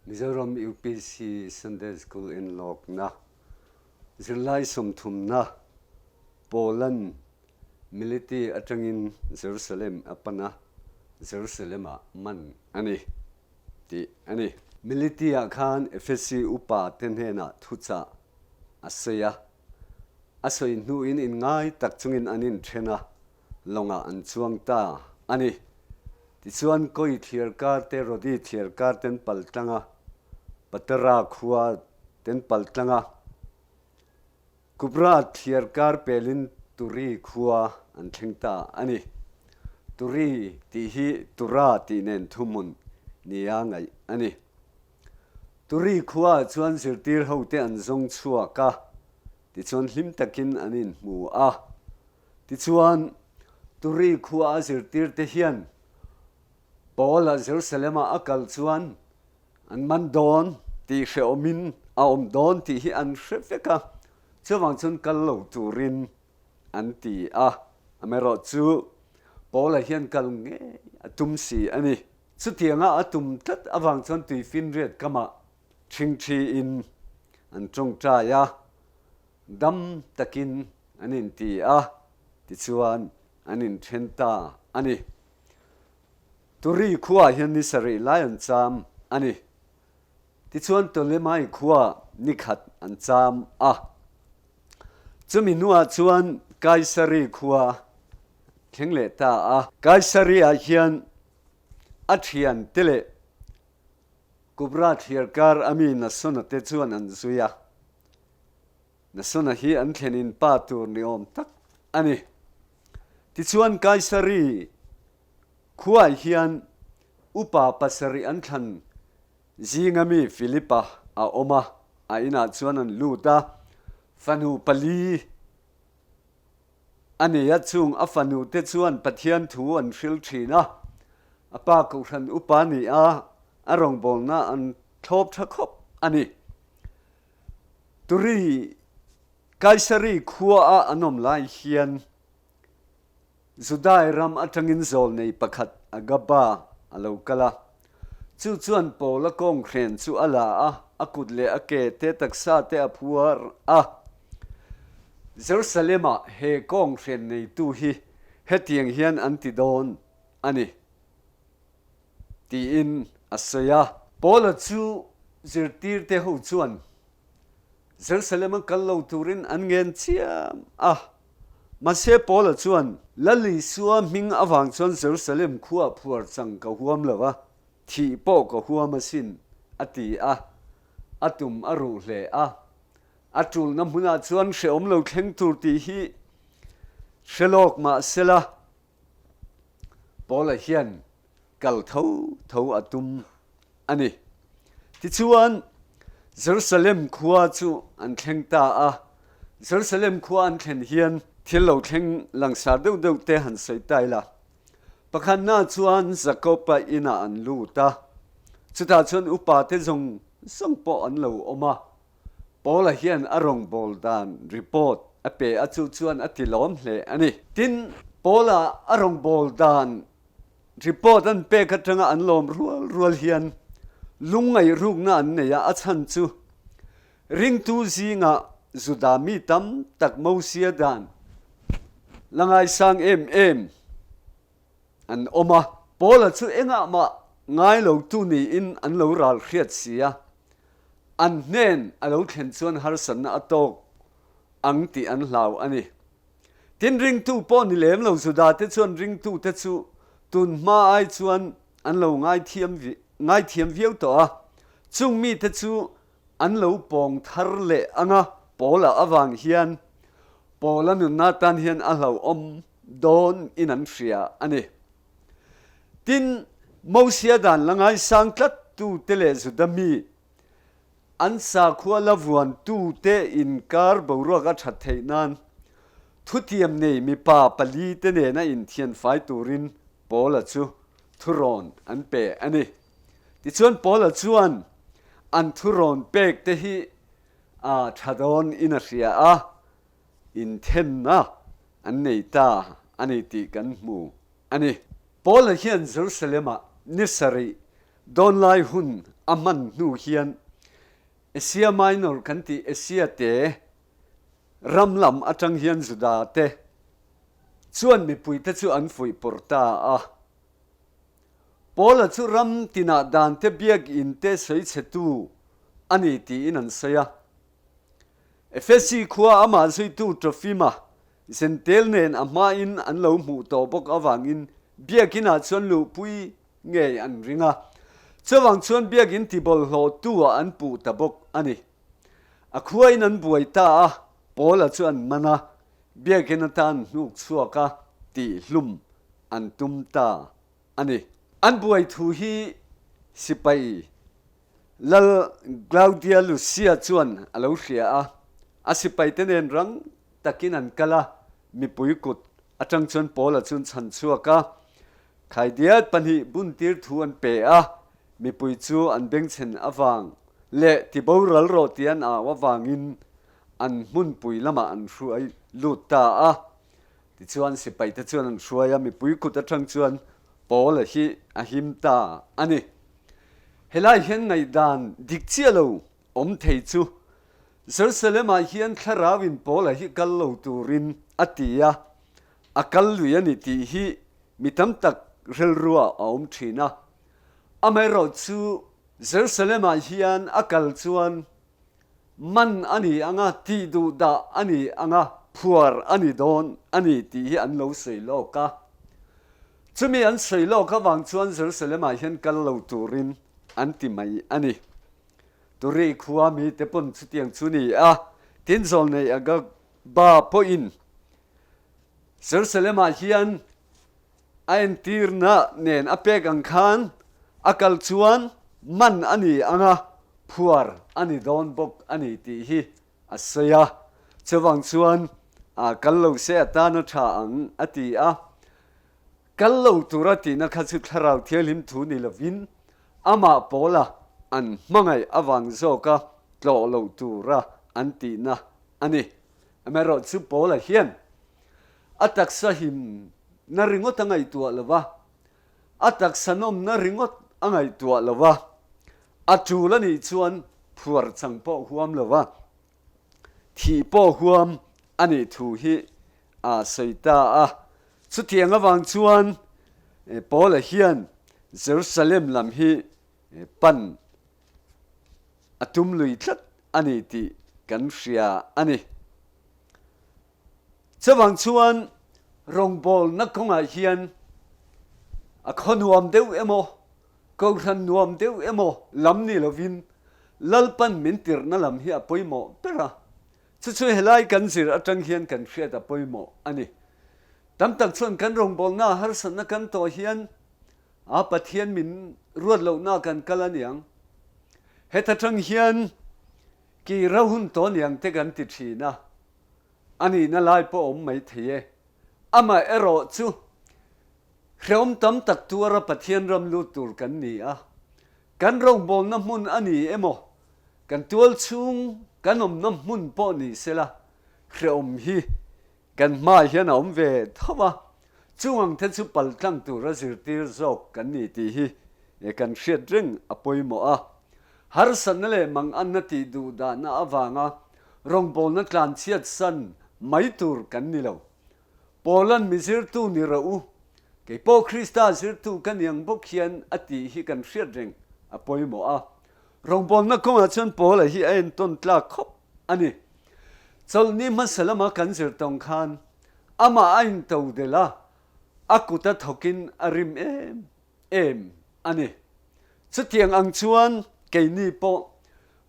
Mizoram UPC Sunday School enlawkna zirlai sawmthumna Poland Militi atangin Jerusalem a pan a, Jerusalem-ah man a ni tih a ni. Militi-ah khan Efesi upa te hnenah thuchah a sawi a, a sawi hnuin inngai tak chungin an inthen a, lawngah an chuang ta a ni. Tichuan Koi thliarkar te Rodi thliarkar ten pal tlang a, Patara khua ten pal tlang a, Kupra thliarkar pelin Turi khua an thleng ta a ni. Turi tih hi Tura tih nen thuhmun nia ngaih a ni. Turi khuaah chuan zirtir hote an zawng chhuak a, tichuan hlim takin an inhmu a. Tichuan, Turi khua a zirtirte hian Paul-a Jerusalem-ah a kal chuan an man dawn tih hrehawmin a awm dawn tih hi an hre vek a, chuvang chuan kal lo turin an ti a. Amaherawhchu, Paul-a hian kal ngei a tum si a ni. Chutianga a tum tlat avang chuan tuifinriat kamah ṭhingṭhiin an ṭawngṭai a. Dam takin an inti a, tichuan an inthen ta a ni. Turi khuaah hian ni sarih lai an cham a ni. Tichuan Ptolemai khuaah ni khat an cham a. Chumi hnuah chuan Kaisari khua thleng leh ta a. Kaisari-ah hian a thiante leh Kubra thliarkar a mi Nasona te chuan an zui a. Nasona hi an thlenin pa tur ni awm tak a ni. Tichuan Kaisari khuaah hian upa pasarih an thlan zinga mi Philipa a awm a, a inah chuan an lut a, fanu pali a nei a, chung a fanu te chuan Pathian thu an hril thin a, a pa kohhran upa ni a, a rawngbawlna an thlawp tha khawp a ni. Turi, Kaisari khuaah an awm lai hian Judai ram atangin zawlnei pakhat Agaba a lo kal a. Chu chuan Paula kawnghren chu a la a, a kut leh a ke te taksa te a phuar a. Jerusalem-ah he kawnghren neitu hi hetiang hian an ti dawn a ni. Tiin a sawi a. Paula chu zirtirte ho chuan Jerusalem a kal lo turin an ngen chiam a. Mahse Paula chuan, Lal Isua hming avang chuan Jerusalem khuaa phuar chang ka huam lo a, thih pawh ka huam asin, a ti a. A tum a ruh hle a. A tulna hmunah chuan hrehawm lo thleng tur tih hi hre lawk mah sela, Paula hian kal tho tho a tum a ni. Tichuan, Jerusalem khua chu an thleng ta a. Jerusalem khua an thlen hian thil lo thleng langsar deuh deuh te han sawi ta ila. Pakhatna chuan Jakob-a inah an lut a, chutah chuan upate zawng zawng pawh an lo awm a. Paula hian a rawngbâwl dan report a pe a, chu chuan a ti lâwm hle a ni. Tin, Paula a rawngbâwl dan report an pek aṭanga an lâwm rual rual hian lungngaih rûkna an nei a, a chhan chu ringtu zîngah Juda mi tam tak Mosia dan la ngaisâng êm êm an awm a. Paula chu engah mah ngai lotu niin an lo ral hriat si a, an hnen a lo thlen chuan harsatna a tawk ang tih an hlau a ni. Tin, ringtu pawh ni lem lo Judate chuan ringtute chu tun hma ai chuan an lo ngaithiam ngaithiam viau tawh a, chung mite chu an lo pawng thar leh ang a, Paula avang hian Paula nunna tan hian a hlauhawm dawn in an hria a ni. Tin, Mosia dan la ngaisang tlat tute leh Juda mi, an sakhua la vuan tute inkar boruak a that theih nan thutiam nei mipa palite nena inthianfai turin Paula chu thurawn an pe a ni. Tichuan Paula chuan an thurawn pek te hi a tha dawn in a hria a, inthenna an nei ta a ni tih kan hmu a ni. Paula hian Jerusalem-ah ni sarih dawn lai hun a hman hnu hian Asia Minor kan tih Asia te ram lam atang hian Juda te chuan mipuite chu an fuihpawrh ta a. Paula chu ram tinah dante biakinn te sawi chhetu a ni tiin an sawi a. Efesi khua amah zuitu Trofima Zentel nen a hmain an lo hmuh tawh bawk avangin biakinah chuan luhpui ngei an ring a. Chuvang chuan biakin tibawlhhlawhtu-ah an puh ta bawk a ni. A khuain an buai ta a, Paula chu an man a, biakin atan hnuk chhuak a tihhlum an tum ta a ni. An buai thu hi sipai Lal Claudia Lucia chuan a lo hria a, a sipaite nen rang takin an kal a, mipui kut atang chuan Paula chu an chhan chhuak a, khaidiat pahnih buntir thu an pe a, mipui chu an bengchhen avang leh tiboral rawh tih an au avangin an hmunpui lamah an hruai lut ta a. Tichuan sipaite chuan an hruai a, mipui kut atang chuan Paula hi a him ta a ni. Helai hian ngaihdan dik chiah lo awm thei chu Jerusalem-ah hian thlarauin Paula hi kal lo turin a ti a, a kal lui a ni tih hi mi tam tak rilrua a awm thin a. Amaherawhchu Jerusalem-ah hian a kal chuan Man a ni ang a, tih duh dah a ni ang a, phuar a ni dawn a ni tih hi an lo sawi lawk a. Chumi an sawi lawk avang chuan Jerusalem-ah hian kal lo turin an ti mai a ni. Turi khua mite pawn chutiang chu ni a, tin zawlnei Agaba pawhin Jerusalem-ah hian a entirna nen a pek ang khan a kal chuan man a ni ang a, phuar a ni dawn bawk a ni tih hi a sawi a. Chuvang chuan kal lo se atan a tha ang a ti a. Kal lo tura tihna kha chu Thlarau Thianghlim thu ni lovin amah pawla an hmangaih avang zawka tlawh lo tura an tihna a ni. Amaherawhchu Paula hian A taksa himna ringawt a ngaihtuah lo va, a taksa nawmna ringawt a ngaihtuah lo va, a tul a nih chuan phuar chang pawh huam lo va, thih pawh huam a nih thu hi a sawi ta a. Chutiang avang chuan Paula hian Jerusalem lam hi pan a tum lui tlat a ni tih kan hria a ni. Chuvang chuan rawngbawlna kawngah hian a khaw nuam deuh emaw, kohhran nuam deuh emaw lam ni lovin Lalpan min tirhna lam hi a pawimawh ber a. Chu chu helai kan zir atang hian kan hriat a pawimawh a ni. Tam tak chuan kan rawngbawlna harsatna kan tawh hian a Pathian min ruat lohna kan kal a niang. Heta tang hian Ki ro hun tawh niang te kan ti thin a, a nihna lai pawh awm mai thei e. Amah erawh chu hrehawm tam tak tuara Pathian ram lut tur kan ni a, kan rawngbawlna hmun a ni emaw, kan tual chhung kan awmna hmun pawh ni sela hrehawm hi Kan hmaah hian a awm ve tho a, chung ang te chu paltlang tura zirtir zawk kan ni tih hi kan hriat reng a pawimawh a. Harsatna leh manganna tih duh dahna avanga rawngbawlna tlanchhiat san mai tur kan ni lo. Paula'n mi zirtu ni rawh u, kei pawh Krista zirtu ka ni ang bawk hian a tih hi kan hriat reng a pawimawh a. Rawngbawlna kawngah chuan Paula hi a entawn tlak khawp a ni. Chawlhni hmasa lama kan zir tawng khan amah a into del a, a kut a thawkin a rim em em a ni. Chutiang ang chuan keini pawh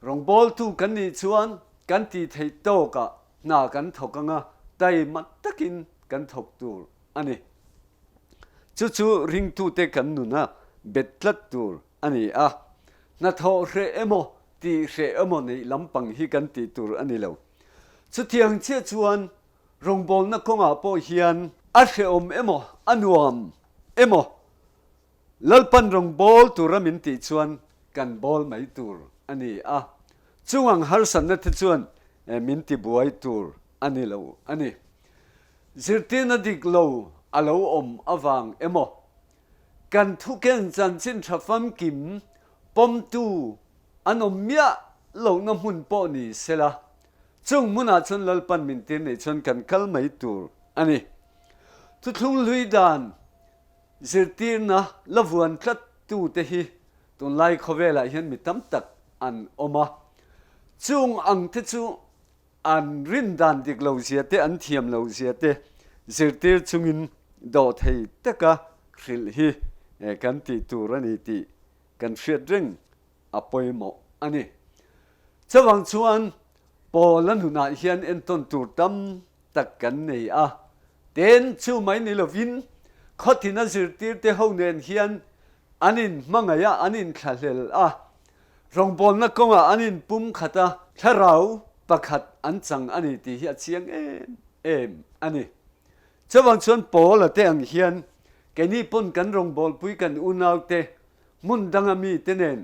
rawngbawltu kan nih chuan kan tih theih tawkah hna kan thawk anga taima takin kan thawk tur a ni. Chu chu ringtute kan nuna bet tlat tur a ni a, hnathawh hreh emaw tih hreh emaw neih lampang hi kan tih tur a ni lo. Chutiang chiah chuan rawngbawlna kawngah pawh hian a hrehawm emaw a nuam emaw Lalpan rawngbâwl tura min tih chuan kan bâwl mai tur a ni a, chung ang harsatna te chuan min tibuai tur a ni lo a ni. Zirtirna dik lo a lo awm avang emaw Kan thuken chanchin tha famkim. Pawmtu an awm miah lohna hmun pawh ni sela, chung hmunah chuan Lalpan min tir neih chuan kan kal mai tur a ni. Thuthlung hlui dan zirtirna la vuan tlat tute hi tunlai khawvelah hian mi tam tak an awm a, chung ang te chu an rin dan dik lo zia te, an thiam lo zia te zirtir chungin dawhthei taka hrilh hi kan tih tur a ni tih kan hriat reng a pawimawh a ni. Chuvang chuan Paula nunah hian entawn tur tam tak kan nei a, ten chu mai ni lovin khawtin a zirtirte ho nen hian an inhmangaih a, an inthlahlel a, rawngbawlna kawngah an inpum khat a, thlarau pakhat an chang a ni tih hi a chiang em em a ni. Chuvang chuan Paula te ang hian keini pawn kan rawngbawlpui kan unaute hmun danga mite nen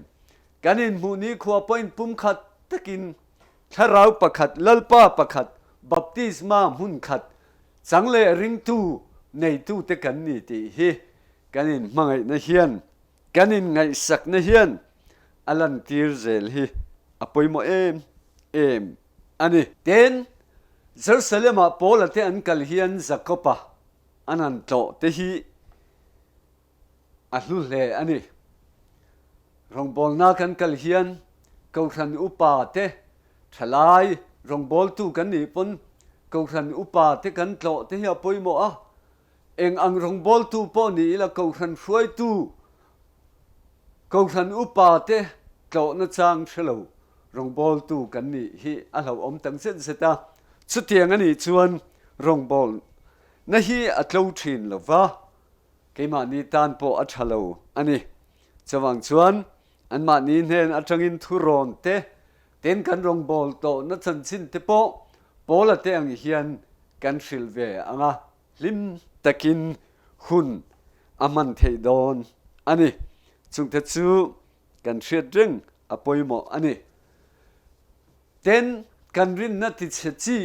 kan inhmuh nikhua pawh inpumkhat takin Thlarau pakhat, Lalpa pakhat, baptisma hmun khat, chang leh ringtu neitute kan ni tih hi kan inhmangaihna hian, kan inngaihsakna hian a lantir zel hi a pawimawh em em a ni. Tin, Jerusalem-ah Paula te an kal hian Jakob-a an han tlawh te hi A hlu hle a ni. Rawngbawlna kan kal hian Kohhran upa te thalai rawngbawltu kan nih pawn Kohhran upa te kan tlawh te hi a pawimawh a. Eng ang rawngbawltu pawh ni ila Kohhran hruaitu Kohhran upa te tlawhna chang hre lo rawngbawltu kan nih hi a hlauhawm tak zet zet a. Chutiang a nih chuan rawngbawlna hi a tlo thin lo va. Keimahni tan pawh a tha lo a ni. Chuvang chuan anmahni hnen atangin thurawn te, ten kan rawngbâwl tawhna chanchin te pawh Paula te ang hian kan hrilh ve ang a, hlim takin hun a hman theih dawn a ni. Chungte chu kan hriat reng a pawimawh a ni. Ten kan rinna tichhe chi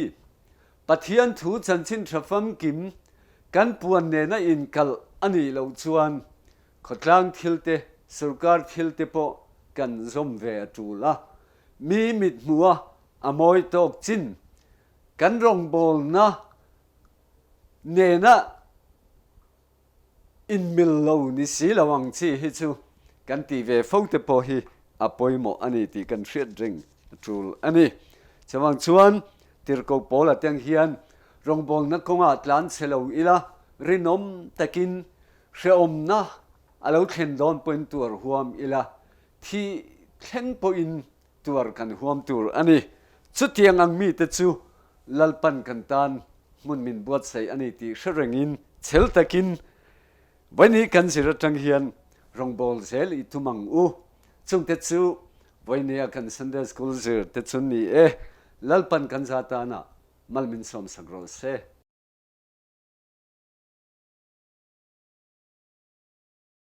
Pathian thu chanchin tha famkim kan puan nena inkalh a nih loh chuan khawtlang thil te, sorkar thil te pawh kan zawm ve a tul a. Mi mithmuha a mawi tawk chin kan rawngbawlna nena Inmil lo ni si lo ang chi hi chu kan tih ve fo te pawh hi a pawimawh a ni tih kan hriat reng a tul a ni. Chuvang chuan Tirhkoh Paul atang hian rawngbawlna kawngah tlan chhe lo ila rinawm takin hrehawmna a lo thlen dawn pawhin tuar huam ila, thih thleng pawhin tuar kan huam tur a ni. Chutiang ang mite chu Lalpan kan tan hmun min buatsaih a ni tih hre rengin chhel takin vawiin kan zir atang hian rawngbâwl zel i tum ang u. Chungte chu vawinia kan Sunday School zir te chu ni e. Lalpan kan za tana mal min sawmsak rawh se.